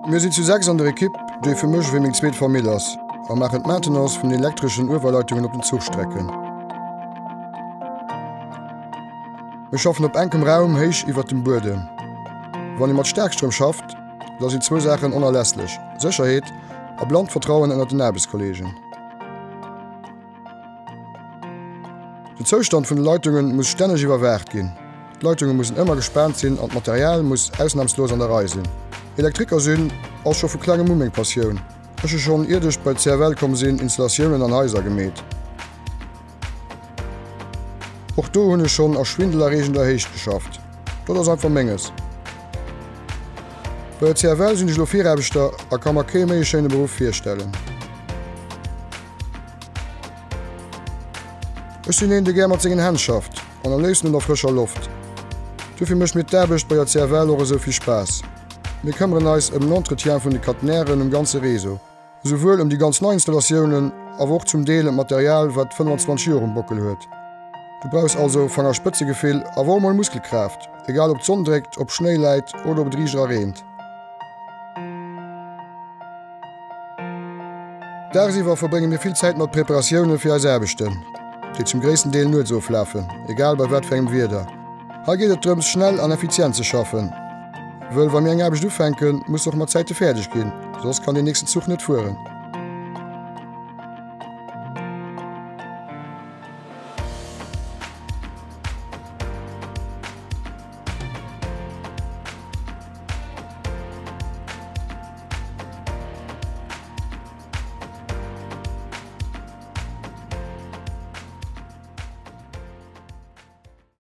Mir sinn zu 6 an der Ekipp, déi fir mech ewéi meng zweet Famill ass, a maachen d'Maintenance vun den elektreschen Uewerleitungen op den Zuchstrecken. Mir schaffen op enkem Raum héich iwwert dem Buedem. Wann ee mat Staarkstroum schafft, da sinn zwou Saachen onerlässlech, Sécherheet a blannt Vertrauen ënnert den Aarbechtskolleegen. Den Zoustand vun de Leitunge muss stänneg iwwerwaacht ginn. D'Leitunge mussen ëmmer gespaant sinn an d'Material muss ausnamslos an der Rei sinn. Elektriker sinn ass scho vu klengem u meng Passioun. Ech hu schonn iert ech bei d'CFL komm sinn Installatiounen an Haiser gemeet. Och do hunn ech schonn a schwindelerreegender Héicht geschafft. Dat ass einfach menges. Bei der CFL sinn ech elo Viraarbechter a ka mer kee méi schéine Beruff virstellen. Ech sinn een, dee gär mat sengen Hänn schafft an am léifsten un der frëscher Loft. Dofir mécht mir d'Aarbecht bei der CFL och esou vill Spaass. Mir këmmeren eis ëm den Entretien vun de Catenairen um ganze Réseau, esouwuel ëm déi ganz nei Installatiounen, awer och zum Deel ëm d'Material, wat 25 Joer um Bockel huet. Du brauchs also Fangerspëtzegefill, awer och mol Muskelkraaft, egal ob d'Sonn dréckt, ob Schnéi läit oder ob et riicht era reent. Dagsiwwer verbrénge mir vill Zäit mat Preparatioune fir eis Aarbechten, déi zum gréissten Deel nuets oflafen, egal bei wat fir engem Wieder. Hei geet et drëms, schnell an effizient ze schaffen, wëll wa mir eng Aarbecht ufänken, muss se och mat Zäite fäerdeg ginn, soss kann deen nächsten Zuch net fueren.